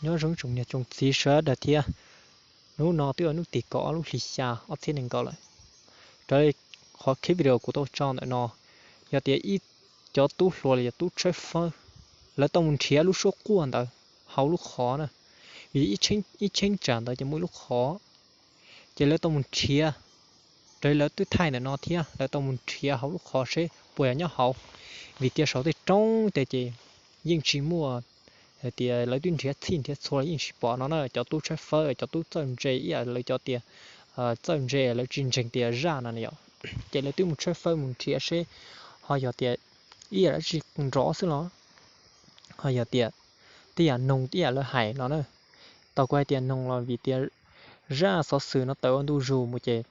Nyob zoo tsoom niam tsoom txiv sawv daws thiab. Hnub no twb yog hnub tim kaum ob lub hlis xya ob txhiab nees nkaum lawm. Raws li qhov clip video kuv tau tso ntawm no, yog tias ib cov tub hluas los yog tub tshawb fawb, lawv tau mus nrhiav lub suab quaj ntawd hauv lub qhov na, vim ib cheeb tsam ntawd ces muaj ib lub qhov, ces lawv tau mus nrhiav. Raws li lawv twb thaij ntawm no thiab, lawv tau mus nrhiav hauv lub qhov seb puas yog nyob hauv, vim tias saum tej roob tej ces yeej tsis muaj hais tias lawv twb nrhiav txhij nrhiav txhua los yeej tsis pom no na. Cov tub tshawb fawb, cov tub txawj ntse ib yam lawv cov tias txawj ntse lawv tsis ntseeg tias zaj no yom, ces lawv twb mus tshawb fawb mus nrhiav seb ho yog tias ib yam dab tsi nrov xwb los ho yog tias tej yam noog ib yam lawv hais no na. Tau kuv hais tias noog los vim tias zaj xov xwm no tawm ua ntu zus mus ces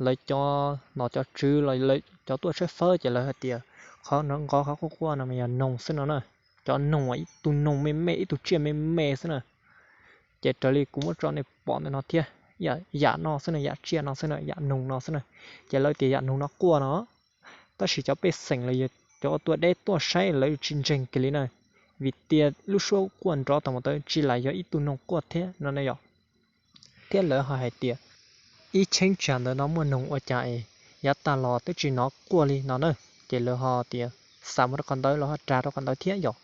lawv cov nom cov tswv los cov tuaj tshawb fawb ces lawv hais tias qhov nqov qhov quaj quaj no mas yog noog xwb no na. Cov noog, ib tug noog me me, ib tug tsiaj me me xwb na. Ces raws li kuv muab tso nej pom ntawm no thiab, yam no xwb na, yam tsiaj no xwb na, yam noog no xwb na. Ces lawv tias yam noog no quaj no, tab sis cov pej xeem los yog cov tuaj deb tuaj saib lawv tsis ntseeg kiag li na, vim tias lub suab quaj nrov tau mus ntawd tsis lam yog ib tug noog quaj thiab no ne yom. Thiab lawv ho hais tias ib cheeb tsam ntawm no muaj noog ua cas es yav tag los twb tsis hnov quaj li no na. Ces lawv ho tias xam mus rau qhov ntawd los ho ras rau qhov ntawd thiab yom.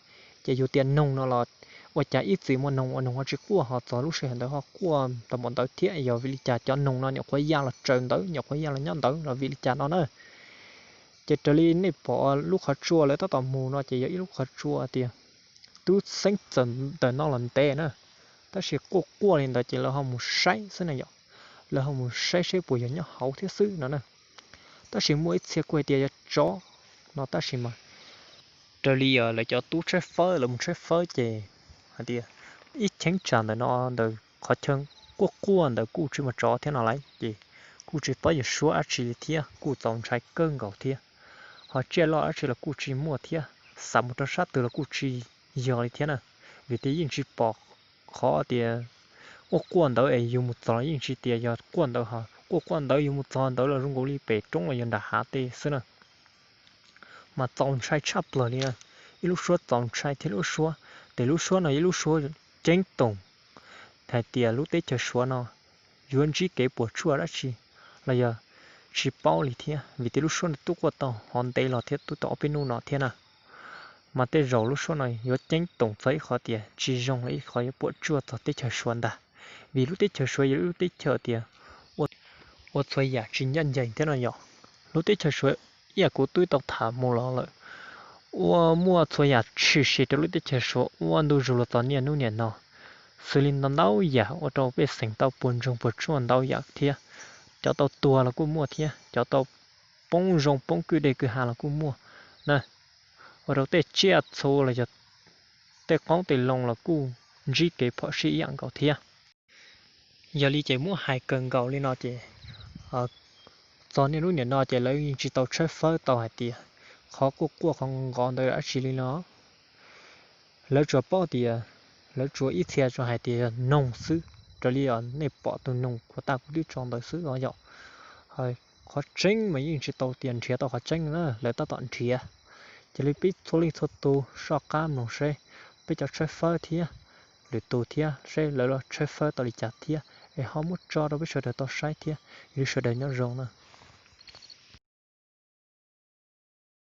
Ces yus tias noog no los ua cas ib txwm muaj noog uas noog ho tsis quaj ho txog lub sij hawm ntawd ho quaj tau mus ntawd thiab, yog vim li cas cov noog no nyuam qhuav ya los tsaws ntawd, nyuam qhuav ya los nyob ntawd los vim li cas no na. Ces raws li nej pom lub qhov tsua lawv tab tom mus no ces yog ib lub qhov tsua tias twb xeeb txawm ntawm no los ntev na, tab sis quaj quaj li ntawd ces lawv ho mus saib xwb na yom. Lawv ho mus saib seb puas yog nyob hauv thiab xwb no na. Tab sis muaj ib txhia kuj hais tias yog tsov no tab sis mas raws li lawv cov tub tshawb fawb lawv mus tshawb fawb ces hais tias ib cheeb tsam ntawm no ntawm qhov chaw quaj quaj ntawd kuj tsis muaj tsov thiab no lauj, ces kuj tsis paub yog suab dab tsi li thiab kuj txaus ntshai kawg nkaus thiab. Ho tsiaj loj dab tsi los kuj tsis muaj thiab, xam mus rau sab twg los kuj tsis yog li thiab na, vim tias yeej tsis pom qhov tias quaj quaj ntawd es yus mus txog los yeej tsis tias yog quaj ntawd ho quaj quaj ntawd yus mus txog ntawd los zoo nkaus li pem roob los yog nram hav tej xwb na. Mas txaus ntshai tshaj plaws li na, ib lub suab txaus ntshai thiab lub suab, ces lub suab no ib lub suab ceeb toom hais tias lub teb chaws Suav no yuav ntsib kev puas tsuaj dab tsi los yog tsis paub li thiab, vim tias lub suab no twb quaj tau hov ntev los thiab twb tau ob peb hnub no thiab na. Mas tej zaum lub suab no yuav ceeb toom txog ib qhov tias tsis zoo los ib qhov yuav puas tsuaj txog teb chaws Suav ntag, vim lub teb chaws Suav yog lub teb chaws tias ua txhua yam tsis ncaj ncees thiab no yom. Lub teb chaws Suav ib yam kuv twb tau tham mus los lawm, ua muaj txhua yam tshwm sim rau lub teb chaws Suav ua ntu zus los txog niaj hnub niam no, xws li ntau ntau yam ua rau pej xeem tau puas ntsoog puas tsuaj ntau yam thiab. Cov tau tuag los kuj muaj thiab, cov tau poob zoo poob kwj deg kwj ha los kuj muaj na, ua rau tej tsiaj txhu los yog tej qoob tej loo los kuj ntsib kev phom sij ib yam nkaus thiab. Yog li ces muab hais kawg nkaus li no ces txog niaj hnub niam no ces lawv yeej tsis tau tshawb fawb tau hais tias qhov quaj quaj qhov nqov ntawd dab tsi li no. Lawv tsuas paub tias, lawv tsuas ib txhia tsuas hais tias yog noog xwb, raws li nej pom tus noog kuv tag kuv twb tso ntawd xwb os yom. Qhov tseeb mas yeej tsis tau tias nrhiav tau qhov tseeb na, lawv tab tom nrhiav. Cia li peb txhua leej txhua tus soj qab mloog seb peb cov tshawb fawb thiab lwm tus thiab seb lawv los tshawb fawb tau li cas thiab es ho muab tso rau peb sawv daws tau saib thiab. Yog li sawv daws nyob zoo na.